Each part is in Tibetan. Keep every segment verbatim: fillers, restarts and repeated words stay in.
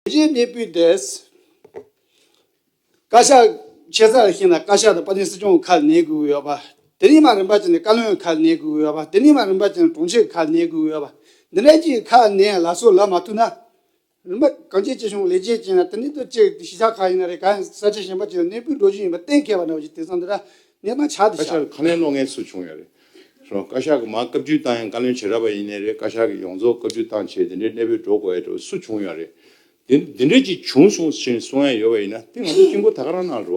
ལས་བྱེད་གནས་སྤོས་དེ། བཀའ་ཤག་ཆེ་ས་ལ་ཕྱིན་ན་བཀའ་ཤག་དང་དཔལ་ལྡན་སྲིད་སྐྱོང་ཁ་ལ་ཉན་དགོས་ཀྱི་ཡོད་པ། དེ་ནས་མར་རིམ་པ་བྱས་ནས་བཀའ་བློན་ཁ་ལ་ཉན་དགོས་ཀྱི་ཡོད་པ། དེ་ནས་མར་རིམ་པ་བྱས་ནས་དྲུང་ཆེ་ཁ་ལ་ཉན་དགོས་ཀྱི་ཡོད་པ། འདི་འདྲ་ཅིག་ཁ་ལ་ཉན་ལ་སོགས་ལབ་མ་ཐུབ་ན། རིམ་པ་གངས་ཅན་སྐྱིད་གཤོངས་ལས་བྱེད་ཅན་ལ་དེ་ནས་ཏོག་ཅིག་གཞིས་ཆགས་ཁག་ཡིན་ན་རེད། གང་ས་ཆ་གཞན་པ་ཅིག་ལ་གནས་སྤོས་འགྲོ་རྒྱུ་ཡིན་པ་གཏན་འཁེལ་བ་འདྲ་བོ་ཅིག་དེང་སང་འདི་འདྲ་གནས་སྟངས་ཆགས་བསྡད་བཀའ་ཤག་ཤག་གི་ཁ་ལན་སློག་མཁན་སུ་བྱུང་ཡོད་རེད། སོ་བཀའ་ཤག་གི་མར་བཀའ་བརྒྱུད་བཏང་ཡང་བཀའ་བློན་བྱེ་བྲག་པ་ཡིན་ནའི་རེད། བཀའ་ཤག་གི་ཡོངས་རྫོགས་བཀའ་བརྒྱུད་བཏང་བྱས་དེ་འདྲའི་གནས་སྤོས་འགྲོ་དགོས་ཡ་འདྲ་བོ་སུ་བྱུང་ཡོད་རེད། དེ་འདི་འདྲ་ཅིག་བྱུང་སོང་ཞེས་གསུང་ཡ་ཡོད་པ་ཡིན་ན་དེ་ང་ཚོ་དཀྱིལ་འཁོར་ད་ག་རང་ནང་རེད་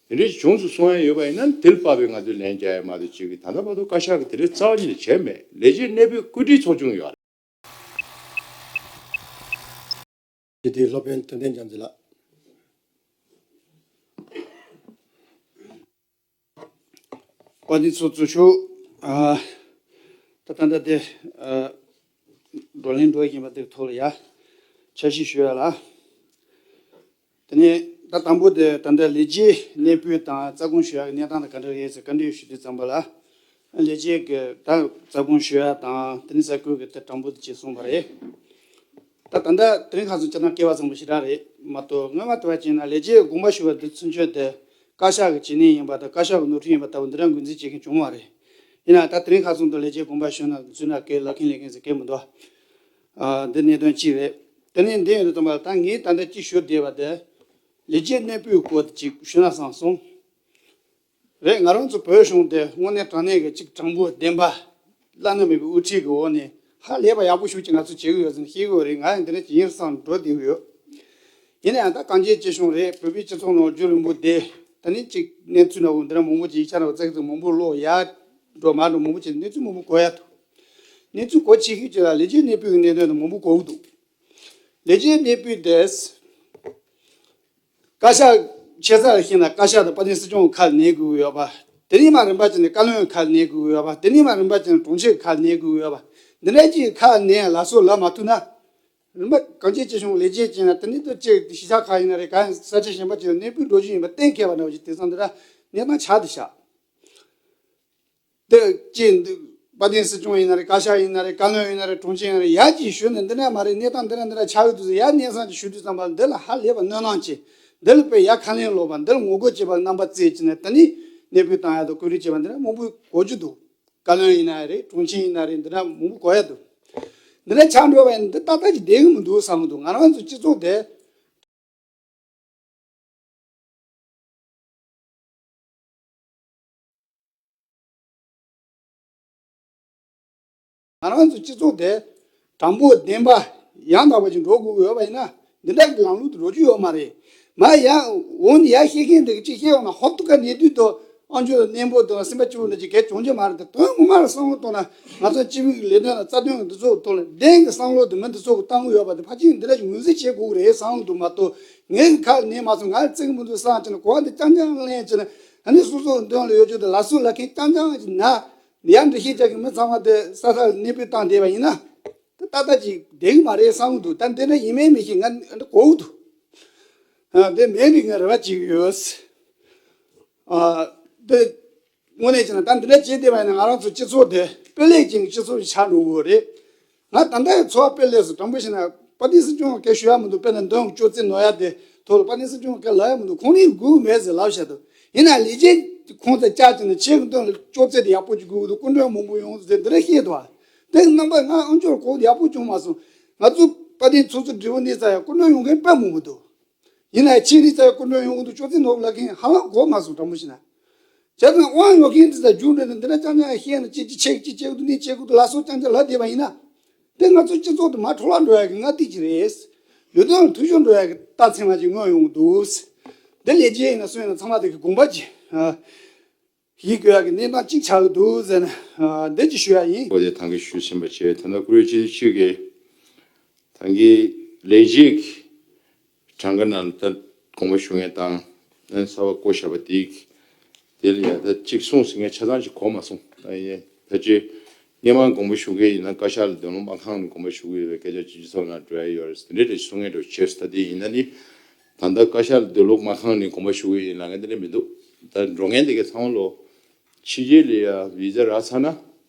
བ། དེ་འདྲ་ཅིག་བྱུང་སོང་གསུང་ཡ་ཡོད་པ་ཡིན་ན་དེ་ལ་དཔག་པའི་ང་ཚོས་ལན་རྒྱག་ཡ་མ་གཏོགས་ཅིག་གི་ད་ལྟ་བར་དུ་བཀའ་ཤག་གི་དེ་འདྲའི་རྩ་བ་ཉིད་ནས་བྱས་མེད། ལས་བྱེད་གནས་སྤོས་བཀོད་སྒྲིག་ཚོགས་ཆུང་ཡོད་རེད། སྤྱི་འཐུས་སློབ་དཔོན་དོན་ལྡན་རྒྱ་མཚོ་ལགས། བཀའ་དྲིན་ཚོགས་གཙོ་མཆོག་ཨ། ད་ད་ལྟ་དེ་ཨ། བགྲོ་གླེང་འགྲོ་བཞིན་པ་དེའི་ཐོག་ལ་ཡ། འཆར་གཞི་ཞུ་ཡ་ལ། དེ་ནས་ད་དང་པོ་དེ་ད་ལྟ་ལས་བྱེད་གནས་སྤོས་དང་རྩ་དགོངས་ཞུ་ཡ་གི་གནས་སྟངས་དང་ག་འདྲ་རེད་ཟེར་བཀའ་འདྲི་ཞུ་དུས་ཙམ་པ་ལ། ལས་བྱེད་ཀྱི་ད་རྩ་དགོངས་ཞུ་ཡ་དང་དེ་ནས་གསར་འགོད་ཀྱི་དེ་དྲང་པོ་དེ་བྱས་སོང་བ་རེད། ད་ད་ལྟ་དེ་རིང་ཁ་སང་སྤྱིར་བཏང་སྐལ་བ་བཟང་པོ་ཞེ་དྲག་རེད་མ་གཏོགས། སྔོན་མ་དུ་བ་ཅན་ན་ལས་བྱེད་དགོངས་པ་ཞུ་བ་འདི་ཚུན་ཆད་དེ་བཀའ་ཤག་གི་བྱེད་གནས་ཡིན་པ་དང་བཀའ་ཤག་གི་ནོར་འཁྲུལ་ཡིན་པ་ལྟ་བུ་འདི་འདྲ་ངོས་འཛིན་བྱེད་མཁན་བྱུང་བ་རེད། ཡིན་ནའང་ད་དེ་རིང་ཁ་སང་དུ་ལས་བྱེད་དགོངས་པ་ཞུ་ན་ཚུད་ན་སྐད་ལབ་མཁན་ལས་མཁན་ཟེར་སྐད་མི་འདུག་ཨ། འདི་གནད་དོན་གཅིག་རེད། དེ་ནས་འདི་ཡོད་དུ་བཏང་བ་ད་ངས་ད་ལྟ་གཅིག་ཞུ་བསྡད་པ་དེ་ལས་བྱེད་གནས་སྤོས་སྐོར་དེ་གཅིག་ཞུ་ན་བསམ་སོང་། རེད། ང་རང་ཚོ་བོད་གཞུང་དེ་དངོས་གནས་དྲང་གནས་ཀྱི་གཅིག་དྲང་པོ་བདེན་པ་བླ་ན་མེད་པའི་དབུ་ཁྲིད་ཀྱི་འོག་ནས་ཧ་ལས་པ་ཡག་པོ་ཞིག་ཅིག་ང་ཚོ་བྱེད་ཀྱི་ཡོད་ཟེར་ནས་བཤད་ཀྱི་ཡོད་རེད། ང་ཡང་འདི་འདྲ་ཅིག་ཡིན་བསམ་འགྲོ་བསྡད་ཀྱི་ཡོད། ཡིན་ན་ཡང་ད་གངས་ཅན་སྐྱིད་གཤོངས་རེད། བོད་པའི་སྤྱི་ཚོགས་ནང་རྒྱུན་རིང་པོ་བསྡད། ད་ནི་ཅིག་གནས་ཚུལ་འདྲ་བོ་འདི་འདྲ་མང་པོ་ཅིག་ཡིག་ཆ་འདྲ་བོ་བཙལ་གྱི་འདུག་མང་པོ་ཀློག་ཡ་འགྲོ་མ་འགྲོ་མང་པོ་ཅིག་གནས་ཚུལ་མང་པོ་གོ་ཡ་འདུག་གནས་ཚུལ་གོ་ཆེ་ཤོས་ཅིག་ལ་ལས་བྱེད་གནས་སྤོས་ཀྱི་གནད་དོན་དུ་མང་པོ་གོ་གི་འདུག་ལས་བྱེད་གནས་སྤོས་དེ། བཀའ་ཤག་ཆེ་ས་ལ་ཕྱིན་ན་བཀའ་ཤག་དང་དཔལ་ལྡན་སྲིད་སྐྱོང་ཁ་ལ་ཉན་དགོས་ཀྱི་ཡོད་པ། དེ་ནས་མར་རིམ་པ་བྱས་ནས་བཀའ་བློན་ཁ་ལ་ཉན་དགོས་ཀྱི་ཡོད་པ། དེ་ནས་མར་རིམ་པ་བྱས་ནས་དྲུང་ཆེ་ཁ་ལ་ཉན་དགོས་ཀྱི་ཡོད་པ། འདི་འདྲ་ཅིག་ཁ་ལ་ཉན་ལ་སོགས་ལབ་མ་ཐུབ་ན། རིམ་པ་གངས་ཅན་སྐྱིད་གཤོངས་ལས་བྱེད་ཅན་ལ་དེ་ནས་ཏོག་ཅིག་གཞིས་ཆགས་ཁག་ཡིན་ན་རེད། གང་ས་ཆ་གཞན་པ་ཅིག་ལ་གནས་སྤོས་འགྲོ་རྒྱུ་ཡིན་པ་གཏན་འཁེལ་བ་འདྲ་བོ་ཅིག་དེང་སང་འདི་འདྲ་གནས་སྟངས་ཆགས་བསྡད་ཤག་དེ་ཅི་འདི་དཔལ་ལྡན་སྲིད་སྐྱོང་ཡིན་ན་རེད། བཀའ་ཤག་ཡིན་ན་རེད། བཀའ་བློན་ཡིན་ན་རེད། དྲུང་ཆེ་ཡིན་ན་རེད། ཡར་ཅིག་ཞུས་ནས་འདི་འདྲ་མ་རེད། གནས་སྟངས་འདི་འདྲ་འདི་འདྲ་ཆགས་ཡོད་འདུག་ཟེར་ཡར་སྙན་སེང་ཅིག་ཞུ་དུས་ཙམ་པ་འདི་ལ་ཧ་ལས་པ་གནོད་སྣང་ཆེ། འདི་ལ་དཔེ་ཡར་ཁ་ལན་སློག་པ་འདི་ལ་ངོ་རྒོལ་བྱེད་པ་རྣམ་པ་བརྩིས་བྱས་ནས་ད་ནི་གནས་སྤོས་བཏང་ཡ་དང་བཀོད་སྒྲིག་བྱེད་པ་འདི་འདྲ་མང་པོ་གོ་རྒྱུ་འདུག་བཀའ་བློན་ཡིན་ན་རེད། དྲུང་ཆེ་ཡིན་ན་རེད། འདི་འདྲ་མང་པོ་གོ་ཡ་འདུག་འདི་འདྲ་ཆགས་འགྲོ་བ་ཡིན་ན་འདི་ཏག་ཏག་ཅིག་བསྡད་གི་མི་འདུག་བསམ་གི་འདུག་ང་རང་ཚོ་སྤྱི་ཚོགས་དེ། ང་རང་ཚོ་སྤྱི་ཚོགས་དེ་དྲང་པོ་བདེན་པ་ཡང་དག་པ་ཅིག་འགྲོ་དགོས་ཀྱི་ཡོད་པ་ཡིན་ན་འདི་འདྲ་གི་ལམ་ལུགས་དེ་འགྲོ་རྒྱུ་ཡོད་མ་རེད། མ་ཡ་འོ་ནི་ཡ་བཤད་མཁན་དེ་གི་ཅིག་བཤད་འོང་ན་ཧོབ་ཏུ་ཁ་ནས་དུས་དོ་ཨང་ཅོ་གནས་པོ་དང་སེམས་པ་སྐྱིད་པོ་འདྲ་ཅིག་གས་བྱུང་རྒྱུ་མ་རེད། དེ་དོན་ངོ་མ་ལ་བསམ་བློ་གཏོང་ན་ང་ཚོ་སྤྱི་པའི་ལས་དོན་ལ་རྩ་དོན་གི་འདི་ཚོ་གི་ཐོག་ལ་བདེན་གི་བསམ་བློ་དེ་མི་འདི་ཚོ་གི་བཏང་གི་ཡོད་པ་དེ་ཕལ་ཆེར་འདི་འདྲ་ཅིག་ངོས་འཛིན་བྱེད་དགོས་གི་རེད་བསམ་གི་འདུག་མ་གཏོགས་ངས་གི་ཁ་ནས་མ་སོང་ང་ལ་བརྩི་གི་མི་འདུག་བསམ་བྱས་ན་གོ་བ་འདི་རྐྱང་རྐྱང་ལེན་བྱས་ན། ཨ་ནི་སོ་སོ་འདོན་ལ་ཡོད་རྒྱུ་དེ་ལ་སུ་ལ་མཁན་རྐྱང་རྐྱང་ཅིག་ན། ཡང་འདི་ཤེས་བྱ་གི་མི་ཚང་མ་དེ་ས་ས་གནས་སྤོས་བཏང་བསྡད་པ་ཡིན་ན། དེ་ཏག་ཏག་ཅིག་བསྡད་གི་མ་རེད་བསམ་གི་འདུག་ད་འདི་འདྲ་ཡིན་མིན་མི་ཤེས། ང་འདི་གོ་གི་འདུག་ཨ་དེ་མེད་པའི་ང་རེ་བ་བྱེད་གི་ཡོད། ཨ་དེ་དངོས་གནས་བྱས་ན་ད་འདི་འདྲ་བྱས་བསྡད་པ་ཡིན་ན་ང་རང་ཚོ་སྤྱི་ཚོགས་དེ་སྤེལ་ལེགས་ཅན་གྱི་སྤྱི་ཚོགས་ཤིག་ཆགས་འགྲོ་གི་ཡོད་རེད། ང་ད་ལྟ་ཡི་འཚོ་བ་དཔེ་ལེགས་སུ་དྲང་པོ་བཤད་ན་དཔལ་ལྡན་སྲིད་སྐྱོང་སྐད་ཞུ་ཡ་མི་འདུག་དཔེར་ན་འདོན་ཅོག་ཙེ་ནོར་ཡ་དེ་ཐོག་ལ་དཔལ་ལྡན་སྲིད་སྐྱོང་སྐད་ལབ་ཡ་མི་འདུག་ཁོང་རང་དགོས་མེད་ཟེར་ལབ་བཞག་འདུག་ཡིན་ན་ལས་བྱེད་ཁོང་ཚོ་བཅར་བྱས་ནས་ཆེད་དུ་འདོན་ལ་ཅོག་ཙེ་དེ་ཡག་པོ་ཅིག་དགོས་འདུག་སྐུ་མགྲོན་མང་པོ་ཡོང་ཟེར་འདི་འདྲ་བཤད་འདུག་དེ་རྣམ་པ་ང་ཨང་ཅོག་གོ་ཡག་པོ་བྱུང་མ་སོང་། ང་ཚོ་དཔལ་ལྡན་ཚོགས་གཙོ་སྒྲིག་པ་ནས་ཙ་ཡ་སྐུ་མགྲོན་ཡོང་མཁན་དཔེ་མང་པོ་འདུག་ཡིན་ན་ཆེད་ནས་ཙ་ཡ་སྐུ་མགྲོན་ཡོང་གི་འདུག་ཅོག་ཙེ་ནོར་ལབ་མཁན་ཧ་ལམ་གོ་མ་སོང་དྲང་པོ་བཤད་ན། བྱས་ཙང་དབང་ཡོད་མཁན་དེ་ཚོ་རྒྱུགས་འགྲོ་ནས་འདི་འདྲ་རྐྱང་རྐྱང་བཤད་ན་ཅི་ཅི་ཆེ་ཅི་ཆེ་གི་འདུག་ནི་ཆེ་གི་འདུག་ལ་སོགས་རྐྱང་རྐྱང་ལབ་བསྡད་པ་ཡིན་ན། དེ་ང་ཚོ་སྤྱི་ཚོགས་དེ་མར་འཕྲོ་བརླག་འགྲོ་ཡ་གི་སྔ་ལྟས་ཅིག་རེད། ལས་དོན་ལ་འཐུས་ཤོར་འགྲོ་ཡ་གི་རྟགས་མཚན་མ་ཅིག་མངོན་ཡོང་གི་འདུག་འདི་ལས་བྱེད་ཡིན་ན་སུ་ཡིན་ན་ཚང་མ་དེ་གི་དགོངས་པ་ཅིག་ཨ། ཡིད་དགོས་ཡ་གི་གནས་སྟངས་ཅིག་ཆགས་ཀྱི་འདུག་ཟེར་ནས་ཨ། འདི་ཅིག་ཞུ་ཡ་ཡིན། འོ་དེ་ཐང་གི་ཞུ་ཕྱིན་པ་བྱས་ད་ལྟ་ཀུ་རེ་སྤྱི་སྤྱི་གི་ད་གིན་ལས་བྱེད་ཀྱི་གྲངས་ཀ་ནང་ལ་ད་དགོངས་པ་ཞུ་མཁན་དང་གསར་པ་བསྐོ་བཞག་པ་དེ་དེ་ལ་ཡང་ད་གཅིག་གསུངས་ཟིན་མཁན་ཆ་ཚང་ཞིག་གོ་མ་སོང་། ད་ཡིན་ད་ཅི་སྔོན་མ་དགོངས་པ་ཞུ་མཁན་ཡིན་ན་བཀའ་ཤག་ལ་འདོན་ལུགས་མ་ཁང་ནས་དགོངས་པ་ཞུ་གི་ཡོད་པའི་སྐད་ཆ་སྤྱི་སྤྱི་ཚོགས་ནང་འགྲོ་ཡ་ཡོད་རེད། དེ་འདྲའི་རེ་གསུང་མཁན་འགྲོ་བྱས་སོང་། ད་དེ་ཡིན་ན་ནི་ད་ལྟ་བཀའ་ཤག་ལ་འདོན་ལུགས་མ་ཁང་ནས་དགོངས་པ་ཞུ་གི་ཡིན་ལབ་མཁན་དེ་འདྲ་མི་འདུག་ད་འགྲོ་མཁན་དེ་གའི་ཚང་མ་ལོ་ཕྱི་རྒྱལ་ལ་ཡ་བི་ཛ་རག་ཚར་ན།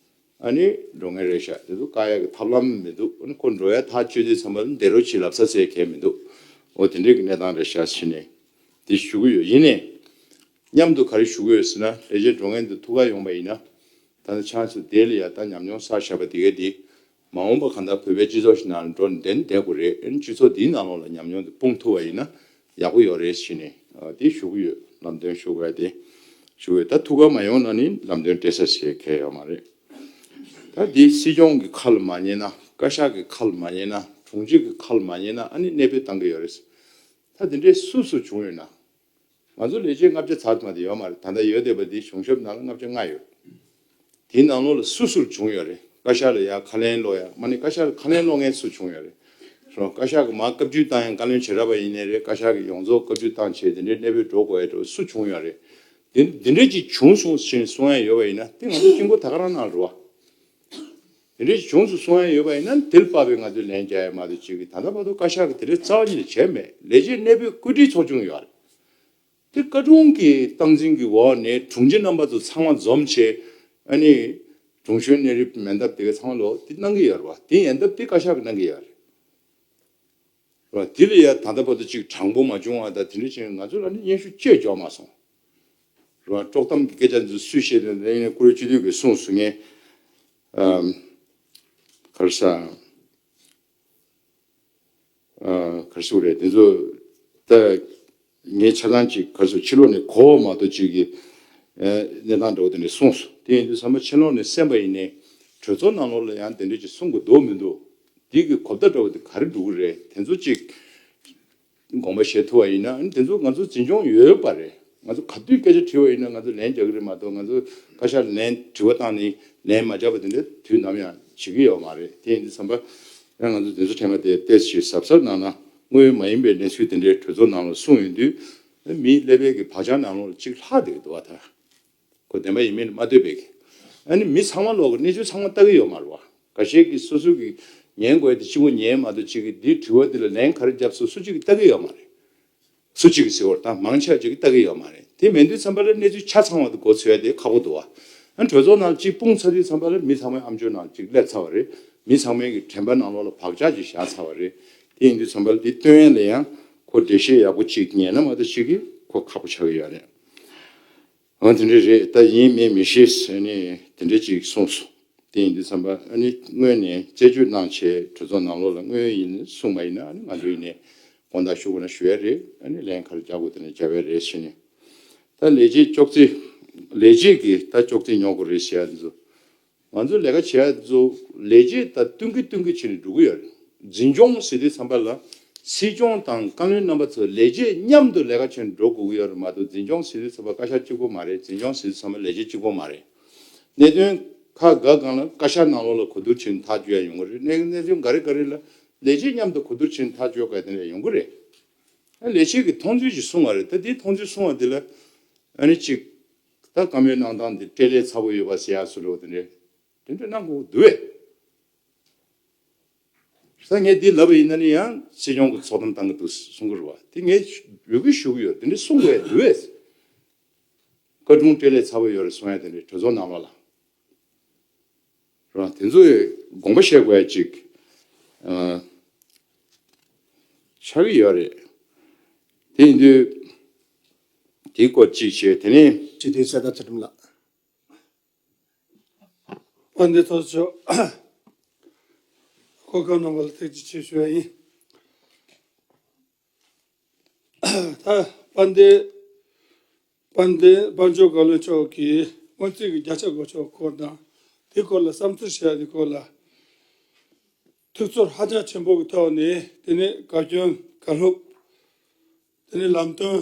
ཨ་ནི་འགྲོ་ངེས་རེད་ཤག་དེ་ཚོ་བཀག་ཡག་གི་ཐབས་ལམ་མི་འདུག་ཨ་ནི་ཁོ་འགྲོ་ཡ་ཐག་གཅོད་དུས་ཙམ་པ་ལ་འདི་རུ་ཅིག་ལབ་ས་ཟེར་མཁན་མི་འདུག་འོ་དེ་འདྲའི་གི་གནས་སྟངས་རེད་ཤག་ཟེར་ནས་དེ་ཞུ་གི་ཡོད། ཡིན་ནའི་མཉམ་དུ་ག་རེ་ཞུ་གི་ཡོད་ཟེར་ན། ལས་བྱེད་འགྲོ་མཁན་དེ་ཐུག་ག་ཡོང་པ་ཡིན་ན། ད་ནི་ཆང་སུ་དེ་ལ་ཡ་ད་ཉམས་མྱོང་བསགས་བཞག་པ་དེ་གས་དེ། མ་འོངས་པ་གང་ལྟར་བོད་པའི་སྤྱི་ཚོགས་ཤིག་ནང་འགྲོ་ནས་བསྡད་ན་བསྡད་དགོས་རེད། ཨ་ནི་སྤྱི་ཚོགས་འདིའི་ནང་ལོགས་ལ་ཉམས་མྱོང་དེ་སྤུངས་ཐུབ་པ་ཡིན་ན་ཡག་པོ་ཡོད་རེད་ཟེར་ནས་ཨ་དེ་ཞུ་གི་ཡོད། ལམ་སྟོན་ཞུ་དགོས་དེ་ཞུ་གི་ཡོད། ད་ཐུག་ག་མ་ཡོང་ན་ནི་ལམ་སྟོན་སྤྲད་ས་ཞིག་གང་ཡང་ཡོད་མ་རེད། ད་འདི་སྲིད་སྐྱོང་གི་ཁ་ལ་མ་ཉན་ན། བཀའ་ཤག་གི་ཁ་ལ་མ་ཉན་ན། དྲུང་ཆེ་གི་ཁ་ལ་མ་ཉན་ན་ཨ་ནི་གནས་སྤོས་བཏང་གི་ཡོད་རེད། ད་དེ་འདྲའི་སུ་སུ་བྱུང་ཡོད་ན། ང་ཚོ་ལས་བྱེད་ལྔ་བརྒྱ་ཚར་མ་དེ་ཡོད་མ་རེད། ད་ལྟ་ཡོད་བསྡད་པ་འདི་གཞུང་ཞབས་ནང་ལ་ལྔ་བརྒྱ་ལྔ་ཡོད། དེའི་ནང་ལོགས་ལ་སུ་སུར་བྱུང་ཡོད་རེད། བཀའ་ཤག་ལ་ཡ་ཁ་ལན་སློག་ཡ་མ་ནི་བཀའ་ཤག་ལ་ཁ་ལན་སློག་མཁན་སུ་བྱུང་ཡོད་རེད། སོ་བཀའ་ཤག་གི་མར་བཀའ་བརྒྱུད་བཏང་ཡ་བཀའ་བློན་བྱེ་བྲག་པ་ཡིན་ནའི་རེད། བཀའ་ཤག་གི་ཡོངས་རྫོགས་བཀའ་བརྒྱུད་བཏང་བྱས་དེ་འདྲའི་གནས་སྤོས་འགྲོ་དགོས་ཡ་འགྲོ་སུ་བྱུང་ཡོད་རེད། དེ་འདི་འདྲ་ཅིག་བྱུང་སོང་ཞེས་གསུང་ཡ་ཡོད་པ་ཡིན་ན་དེ་ང་ཚོ་དཀྱིལ་འཁོར་ད་ག་རང་ནང་རེད་བ། དེ་འདྲ་ཅིག་བྱུང་སོང་གསུང་ཡ་ཡོད་པ་ཡིན་ན་དེ་ལ་དཔག་པའི་ང་ཚོས་ལན་རྒྱག་ཡ་མ་གཏོགས་ཅིག་གི་ད་ལྟ་བར་དུ་བཀའ་ཤག་གི་དེ་འདྲའི་རྩ་བ་ཉིད་ནས་བྱས་མེད། ལས་བྱེད་གནས་སྤོས་བཀོད་སྒྲིག་ཚོགས་ཆུང་ཡོད་རེད། དེ་བཀའ་དྲུང་གི་སྟངས་འཛིན་གྱི་འོག་ནས་དྲུང་ཆེ་རྣམ་པ་ཚོ་ཚང་མ་འཛོམས་བྱས་ཨ་ནི་དྲུང་གཞོན་གནས་རིམ་མན་ཐབས་དེ་ག་ཚང་མ་ལོ་དེ་གནང་གི་ཡོད་རེད་བ། དེ་ཡན་ཐབས་དེ་བཀའ་ཤག་གིས་གནང་གི་ཡོད་རེད་བ། དེ་ལ་ཡ་ད་ལྟ་བར་དུ་ཅིག་དྲང་པོ་མ་བྱུང་བ་དང་དེ་འདྲ་བྱས་ང་ཚོ་ལ་ནི་སྙན་ཞུ་བཅས་འབྱོར་མ་སོང་རེད་བ། དཀྲོག་གཏམ་གྱི་སྐད་ཆ་འདི་ཚོ་སུས་བཤད་དེ་ཡིན་ནའི་བཀུར་འོས་སྤྱི་འཐུས་ཀྱིས་གསུངས་སོང་ངས་ཨམ་ག་རེ་ཟ། ཨ་ག་རེ་ཟེར་དགོས་རེད། དེ་ཚོ་ད་ངས་ཆ་ཚང་ཅིག་ག་རེ་ཟེར་ཕྱི་ལོགས་ནས་གོ་བ་མ་གཏོགས་ཅིག་གི་ཨ་གནས་སྟངས་འདྲ་བོ་དེ་འདྲ་གསུངས་སོང་། དེ་ཡིན་དུས་ཚང་མ་ཕྱི་ལོགས་ནས་གསན་པ་ཡིན་ནའི་གྲོས་ཚོགས་ནང་ལོགས་ལ་ཡང་དེ་འདྲ་ཅིག་གསུང་དགོས་འདུག་མི་འདུག་འདི་གི་གོ་བརྡ་འདྲ་བོ་དེ་ག་རེ་འགྲོ་གི་རེད། དེ་ཚོ་ཅིག་དགོངས་པ་བཞེས་ཐུབ་པ་ཡིན་ན་ཨ་ནི་དེ་ཚོ་ང་ཚོ་འཛིན་སྐྱོང་ཡོད་པ་རེད། ང་ཚོ་ག་དུས་སྐད་ཆ་དྲིས་པ་ཡིན་ན་ང་ཚོ་ལན་རྒྱག་གི་རེད་མ་གཏོགས་ང་ཚོ་བཀའ་ཤག་ལན་དྲི་བ་བཏང་ནས་ལན་མ་རྒྱག་པ་དེ་འདྲ་དུས་ནམ་ཡང་བྱེད་ཀྱི་ཡོད་མ་རེད། དེ་ཡིན་དུས་ཙམ་པ་ཡང་ང་ཚོ་དེ་ཚོ་ཕྲན་བུ་དེ་ཏོག་ཙམ་གཟབ་གཟབ་གནང་ན། དངོས་ཡོད་མ་ཡིན་པའི་གནས་ཚུལ་དེ་འདྲའི་གྲོས་ཚོགས་ནང་ལ་གསུངས་ཡོང་དུས་མི་ཀླད་པའི་གི་བག་ཆགས་ནང་ལོགས་ལ་གཅིག་ལྷག་བསྡད་ཀྱི་འདུག་བ། ད་ཁོ་བདེན་པ་ཡིན་མིན་མ་ལྟོས་པའི་གི་ཨ་ནི་མི་ཚང་མ་ལོག་གི་གནས་ཚུལ་ཚང་མ་ལྟ་གི་ཡོད་མ་རེད་བ། འགའ་ཤས་ཀྱིས་སོ་སོ་གི་ཉན་དགོས་དེ་གཅིག་པོ་ཉན་མ་གཏོགས་གཅིག་གི་འདིའི་དྲི་བ་འདི་ལ་ལན་ག་རེ་བརྒྱབ་སོང་སུ་གཅིག་གིས་ལྟ་གི་ཡོད་མ་རེད། སུ་གཅིག་གིས་ཟེར་བར་དང་མང་ཆེ་བ་གཅིག་གིས་ལྟ་གི་ཡོད་མ་རེད། དེ་མིན་དུས་ཙམ་པ་ལ་གནས་ཚུལ་ཆ་ཚང་བ་དེ་མགོ་ཚོས་ཡ་དེ་ཁག་པོ་འདུག་བ། ཨ་གྲོས་ཚོགས་ནང་གཅིག་སྤུངས་ཚར་དུས་ཙམ་པ་ལ་མི་ཚང་མའི་ཨམ་ཅོག་ནང་གཅིག་སླེབས་ཚར་བ་རེད། མི་ཚང་མའི་གི་དྲན་པ་ནང་ལོགས་ལ་བག་ཆགས་ཅིག་བཞག་ཚར་བ་རེད། དེ་ཡིན་དུས་ཙམ་པ་ལ་དེ་སྟོན་ཡ་ལ་ཡང་ཁོ་འགྲེལ་བཤད་ཡག་པོ་གཅིག་ཉན་ན་མ་གཏོགས་གཅིག་གིས་ཁོ་ཁག་པོ་ཆགས་ཀྱི་ཡོད་རེད། འོ་དེ་འདྲ་རེད། ད་ཡིན་མིན་མི་ཤེས་ཟེར་ནས་དེ་འདྲ་ཅིག་གསུངས་སོང་། དེ་ཡིན་དུས་ཙམ་པ་ཨ་ནི་དངོས་ནས་རྩད་གཅོད་གནང་བྱས་གྲོས་ཚོགས་ནང་ལོགས་ལ་དངོས་ཡིན་གསུངས་པ་ཡིན་ན་ཨ་ནི་ང་ཚོ་ཡིན་ནས་དགོངས་དག་ཞུ་དགོས་ན་ཞུ་ཡ་རེད། ཨ་ནི་ལན་ག་རེ་རྒྱག་དགོས་དེ་ནས་རྒྱབ་ཡ་རེད་ཟེར་ནས། ད་ལས་བྱེད་ཅོག་ཙེ་ལས་བྱེད་ཀྱིས་ད་ཅོག་ཙེ་ཉོ་དགོས་རེད་ཟེར་ཡ་འདི་ཚོ། ང་ཚོ་ལས་ཀ་བྱེད་ཡ་ཚོ་ལས་བྱེད་དང་བསྟུན་གྱི་བསྟུན་གྱི་བྱས་ནས་འགྲོ་གི་ཡོད་རེད། འཛིན་སྐྱོང་ཟེར་དུས་ཙམ་པ་ལ་སྲིད་སྐྱོང་དང་བཀའ་བློན་རྣམ་པ་ཚོ་ལས་བྱེད་མཉམ་དུ་ལས་ཀ་བྱས་ནས་འགྲོ་དགོས་ཀྱི་ཡོད་རེད་མ་གཏོགས་འཛིན་སྐྱོང་ཟེར་དུས་ཙམ་པ་བཀའ་ཤག་གཅིག་པོ་མ་རེད། འཛིན་སྐྱོང་ཟེར་དུས་ཙམ་པ་ལས་བྱེད་གཅིག་པོ་མ་རེད། གནད་དོན་ཁག་འགའ་སྒང་ལ་བཀའ་ཤག་ནང་ལོགས་ལ་གོ་བསྡུར་བྱས་ནས་ཐག་གཅོད་ཡ་ཡོང་གི་རེད། གནད་གནད་དོན་འགའ་རེ་འགའ་རེ་ལ་ལས་བྱེད་མཉམ་དུ་གོ་བསྡུར་བྱས་ནས་ཐག་གཅོད་དགོས་དེ་འདྲ་ཡོང་གི་རེད། ལས་བྱེད་ཀྱི་མཐོང་ཚུལ་ཅིག་གསུང་བ་རེད། ད་དེའི་མཐོང་ཚུལ་གསུང་བ་དེ་ལ་ཨ་ནི་གཅིག་ད་བཀའ་མོལ་གནང་སྟངས་དེ་སྤྲེལ་ལད་ཚ་པོ་ཡོད་པ་ཟེར་ཡ་བཟོ་འདྲ་བོ་དེ་འདྲ། དེ་འདྲ་གནང་དགོས་འདུག་བས། ད་ངས་འདི་ལབ་པ་ཡིན་ན་ནི་ཡང་སྲིད་སྐྱོང་གི་ཚོགས་གཏམ་བཏང་གི་འདུག་གསུང་གི་རེད་བ། དེ་ངས་འབོད་སྐུལ་ཞུ་གི་ཡོད། དེ་འདྲ་གསུང་དགོས་འདུག་བས། བཀའ་དྲུང་སྤྲེལ་ལད་ཚ་པོ་ཡོད་རེད་གསུང་ཡ་དེ་འདྲ་གྲོས་ཚོགས་ནང་ལོགས་ལ་རེད་བ། དེ་ཚོ་དགོངས་པ་བཞེས་དགོས་ཡ་ཅིག་ཨ་ཆགས་ཀྱི་ཡོད་རེད། དེ་ཡིན་དུས་དེའི་སྐོར་ཅིག་བྱས། དེ་ནས་སྤྱི་འཐུས་གསེར་རྟ་ཚུལ་ཁྲིམས་ལགས། དཔལ་ལྡན་ཚོགས་གཙོ་མཆོག་གོ་སྐབས་གནང་བ་ལ་ཐུགས་རྗེ་ཆེ་ཞུ་བ་ཡིན། ད་དཔལ་ལྡན་དཔལ་ལྡན་དཔལ་འབྱོར་བཀའ་བློན་མཆོག་གིས་སྔོན་རྩིས་ཀྱི་བརྒྱ་ཆ་དགུ་ཆོག་སྐོར་དང་དེའི་སྐོར་ལ་བསམ་ཚུལ་བཤད་ཡ་དེའི་སྐོར་ལ་ཐུགས་ཚོར་ཧ་ཅང་ཆེན་པོ་གི་ཐོག་ནས་དེ་ནས་བཀའ་བཀྱོན་བཀའ་སློབ་དེ་ནས་ལམ་སྟོན་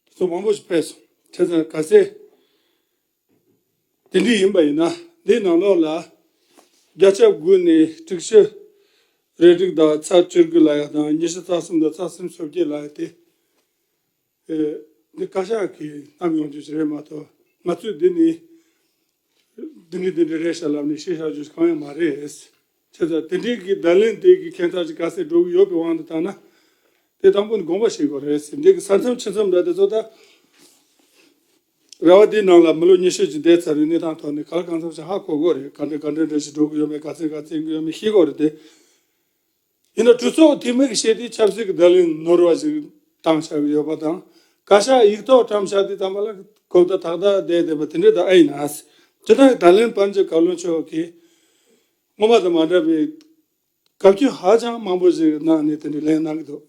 དེ་ཚོ་མང་པོ་ཞིག་ཕེབས་སོང་། བྱས་ཙང་གལ་སྲིད་དེ་འདྲ་ཡིན་པ་ཡིན་ན་འདིའི་ནང་ལོགས་ལ་བརྒྱ་ཆ་དགུ་ནས་དྲུག་ཅུ་རེ་དྲུག་དང་ཚེག་བཅུ་དགུ་ལབ་ཡ་དང་ཉི་ཤུ་རྩ་གསུམ་དང་ཚེག་སུམ་ཅུ་སོ་བརྒྱད་ལབ་ཡ་དེ། ཨེ། འདི་བཀའ་ཤག་གིས་བསྣམས་ཡོང་རྒྱུ་ཞིག་རེད་མ་གཏོགས་ང་ཚོས་འདི་ནི་འདི་འདྲ་འདི་འདྲ་རེད་ཤག་ལབ་ནས་བཤད་བཞག་རྒྱུ་ཞིག་གང་ཡང་མ་རེད། བྱས་ཙང་དེ་འདྲའི་གི་བརྡ་ལན་དེ་གི་ཁྱད་མཚར་ཅིག་ག་ཚད་འགྲོ་གི་ཡོད་པའི་དབང་དུ་བཏང་ན་དེ་དང་པོ་ནས་དགོངས་པ་བཞེས་དགོས་རེད། འདི་གི་ས་མཚམས་ཕྱི་མཚམས་འདྲ་དེ་ཚོ་ད་ ར་བ་དེའི་ནང་ལ་མི་ལོ་ཉི་ཤུ་ཅིག་བསྡད་ཚར་བའི་གནས་སྟངས་ཐོག་ནས་ག་ལ་གང་འཚམ་ཞིག་ཧ་གོ་གི་རེད། ག་འདྲ་ག་འདྲ་འདྲ་ཞིག་འགྲོ་གི་ཡོད་མེད། ག་ཚོད་ག་ཚོད་ཡོད་མེད་ཤེས་གི་རེད་དེ། ཡིན་ན་གྲོས་ཚོགས་འཐུས་མི་གི་བཤད་དེ་ཆབ་སྲིད་ཀྱི་བརྡ་ལན་ནོར་བ་ཞིག་བཏང་བཞག་གི་ཡོད་པ་དང་། བཀའ་ཤག་ཡིག་ཐོག་བཀྲམ་བཞག་དེ་ཙམ་པ་ལ་གོ་བརྡ་ཏག་ཏག་བསྡད་བསྡད་པ་དེ་འདྲ་དང་ཨེ་ཡིན་ན། སྤྱིར་བཏང་ད་ལན་པཎ་ཆེན་བཀའ་བློན་མཆོག་གིས་སྔོན་མ་དང་མ་འདྲ་བའི་བཀའ་བཀྱོན་ཧ་ཅང་མང་པོ་ཞིག་གནང་ནས་དེ་འདྲའི་ལན་གནང་གི་འདུག་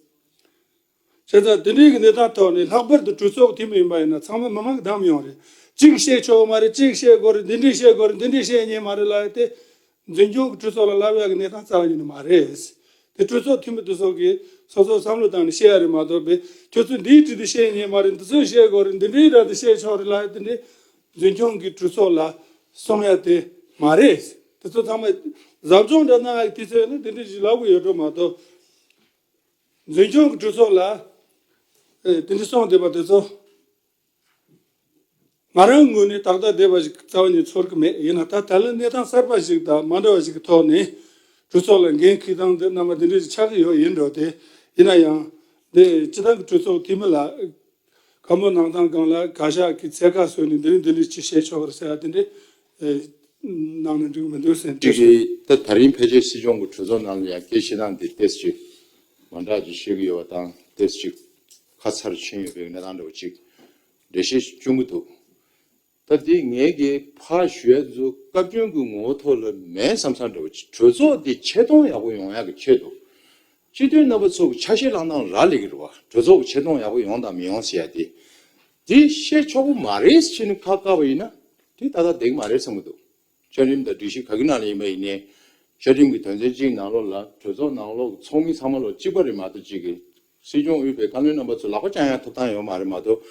བྱས་ཙང་དེ་འདྲའི་གི་གནས་སྟངས་ཐོག་ནས་ལྷག་པར་དུ་གྲོས་ཚོགས་འཐུས་མི་ཡིན་པ་ཡིན་ན་ཚང་མ་མི་མང་གི་གདམ་ཡོང་རེད། གཅིག་བཤད་ཆོག་མ་རེད། གཅིག་བཤད་དགོས་རེད། འདི་འདྲས་བཤད་དགོས་རེད། འདི་འདྲས་བཤད་ཉན་མ་རེད་ལབ་ཡ་དེ་འཛིན་སྐྱོང་གི་གྲོས་ཚོགས་ལ་ལབ་ཡ་གི་གནས་སྟངས་རྩ་བ་ཉིད་ནས་མ་རེད། དེ་གྲོས་ཚོགས་འཐུས་མི་དེ་ཚོ་གིས་སོ་སོ་བསམ་བློ་བཏང་ནས་བཤད་ཡ་རེད་མ་གཏོགས་པས་ཁྱོད་ཚོས་འདིའི་དྲི་དེ་བཤད་ཉན་མ་རེད། འདི་ཚོས་བཤད་དགོས་རེད། འདི་འདྲའི་ར་དེ་བཤད་ཆོག་རེད་ལབ་ཡ་དེ་འདྲས་འཛིན་སྐྱོང་གི་གྲོས་ཚོགས་ལ་གསུང་ཡ་དེ་མ་རེད། དེ་ཚོ་ཚང་མ་ཟབ་སྦྱོང་འདྲ་གནང་ཡ་གི་དུས་ཚོད་ནི་དེ་འདྲས་ཞིག་ལབ་དགོས་ཡོད་འགྲོ་མ་གཏོགས། འཛིན་སྐྱོང་གི་གྲོས་ཚོགས་ལ་ཨེ་དེ་འདྲ་གསུངས་བསྡད་པ་དེ་ཚོ་ང་རང་ངོས་ནས་ཏག་ཏག་བསྡད་པ་ཞིག་རྩ་བ་ནས་ཚོར་གི་མེད། ཡིན་ན་ད་ད་ལན་གནས་སྟངས་གསར་པ་ཞིག་དང་མ་འདྲ་བ་ཞིག་གི་ཐོག་ནས་གྲོས་ཚོགས་ལ་འགན་འཁྱེར་སྟངས་དེ་རྣམ་པ་འདི་འདྲ་ཞིག་ཆགས་ཀྱི་ཡོད་ཡིན་འགྲོ། དེ་ཡིན་ན་ཡང་འདི་སྤྱི་བཏང་གི་གྲོས་ཚོགས་འཐུས་མི་ལ་བཀའ་མོལ་གནང་སྟངས་སྒང་ལ་བཀའ་ཤག་གི་ཚད་བཀག་བཟོས་ནས་འདི་འདྲ་འདི་འདྲ་ཅིག་བཤད་ཆོག་གི་རེད་ཟེར་ཡ་དེ་འདྲ་ཨེ་གནང་ན་འགྲིག་མི་འདུག་ཟེར་འདྲི་ཞིག་ད་ད་རིང་ཕལ་ཆེར་སྲིད་སྐྱོང་གི་གྲོས་ཚོགས་ནང་ལ་ཡང་སྐད་ཆ་དང་དེ་ཏོག་ཙམ་ཅིག་མ་འདྲ་ཅིག་བཤད་ཀྱི་ཡོད་པ་དང་ཏོག་ཙམ་ཅིག་ཁ་ཚར་ཕྱིན་ཡོད་པའི་གནས་སྟངས་འདྲ་བོ་ཅིག་འགྲེལ་བཤད་སྐྱོན་གྱི་འདུག་ད་དེ་ངས་ཀྱི་ཕར་ཞུ་ཡ་ཚོ་བཀའ་བཀྱོན་གྱི་ངོ་བོ་ཐོག་ལ་མེད་བསམ་བསམ་འདྲ་བོ་ཅིག་གྲོས་ཚོགས་དེ་ཆེ་མཐོང་ཡག་པོ་ཡོང་ཡག་གི་ཆེད་དུ། སྤྱི་འཐུས་རྣམ་པ་ཚོ་གི་ཆ་ཤས་བླངས་སྟངས་རག་ལས་ཀྱི་རེད་བ། གྲོས་ཚོགས་ཀྱི་ཆེ་མཐོང་ཡག་པོ་ཡོང་དང་མི་ཡོང་ཟེར་ཡ་དེ། དེ་བཤད་ཆོག་གི་མ་རེད་ཟེར་ནས་ཁ་བཀག་པ་ཡིན་ན་དེ་ཏག་ཏག་བསྡད་ཀྱི་མ་རེད་བསམ་གྱི་འདུག་བཅའ་ཁྲིམས་དང་སྒྲིག་གཞི་ག་གི་ནང་ལ་ཡིན་པ་ཡིན་ནའི་བཅའ་ཁྲིམས་ཀྱི་དོན་ཚན་གཅིག་ནང་ལོགས་ལ་གྲོས་ཚོགས་ནང་ལོགས་ཀྱི་ཚོགས་མི་ཚང་མ་ལོ་གཅིག་པ་རེད་མ་གཏོགས་གཅིག་གི་སྲིད་སྐྱོང་དབུས་པའི་བཀའ་བློན་རྣམ་པ་ཚོ་ལག་པ་བརྐྱང་ཡ་ཐོབ་ཐང་ཡོད་མ་རེད་མ་གཏོགས།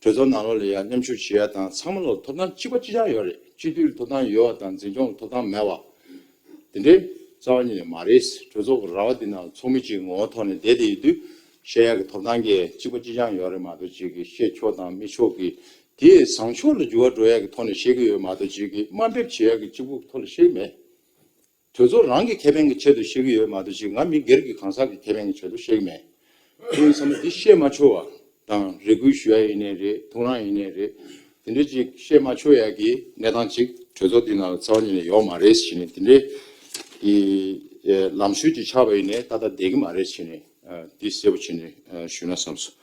གྲོས་ཚོགས་ནང་ལོགས་ལ་ཡང་མཉམ་ཞུགས་བྱེད་ཡ་དང་ཚང་མ་ལོགས་ཐོབ་ཐང་གཅིག་པ་གཅིག་རྐྱང་ཡོད་རེད། སྤྱི་འཐུས་ལ་ཐོབ་ཐང་ཡོད་པ་དང་འཛིན་སྐྱོང་ལ་ཐོབ་ཐང་མེད་པ། དེ་འདྲའི་རྩ་བ་ཉིད་ནས་མ་རེད། གྲོས་ཚོགས་ཀྱི་ར་བ་འདི་ནང་ཚོགས་མི་གཅིག་ངོ་བོ་ཐོག་ནས་བསྡད་དེ་ཡོད་དུས་བཤད་ཡ་གི་ཐོབ་ཐང་གི་གཅིག་པ་གཅིག་རྐྱང་ཡོད་རེད་མ་གཏོགས་གཅིག་གི་བཤད་ཆོག་དང་མི་ཆོག་གི་དེ་བཟང་ཕྱོགས་ལ་འགྱུར་བ་འགྲོ་ཡ་གི་ཐོག་ནས་བཤད་ཀྱི་ཡོད་མ་གཏོགས་གཅིག་གི་དམའ་འབེབས་བྱེད་ཡ་གི་གཅིག་པུ་ཐོག་ལ་བཤད་ཀྱི་མེད། གྲོས་ཚོགས་རང་གི་ཁེ་ཕན་གྱི་ཆེད་དུ་བཤད་ཀྱི་ཡོད་མ་གཏོགས་ཅིག་ང་མི་སྒེར་གྱི་གང་ཟག་གི་ཁེ་ཕན་གྱི་ཆེད་དུ་བཤད་ཀྱི་མེད། དེ་ཡིན་ཙང་འདི་བཤད་མ་ཆོག་པ་དང་རེ་སྐུལ་ཞུ་ཡ་ཡིན་ནའི་རེད། ཐུགས་རང་ཡིན་ནའི་རེད། དེ་འདྲ་ཅིག་བཤད་མ་ཆོག་ཡ་གི་གནས་སྟངས་ཅིག་གྲོས་ཚོགས་འདི་ནང་ལ་རྩ་བ་ཉིད་ནས་ཡོད་མ་རེད་ཟེར་ནས་དེ་འདྲའི་གི་ལམ་སྲོལ་ཅིག་ཆགས་པ་ཡིན་ནའི་ཏག་ཏག་བསྡད་ཀྱི་མ་རེད་ཟེར་ནས་འདི་གསལ་པོ་བྱས་ནས་ཞུས་ན་བསམ་སོང་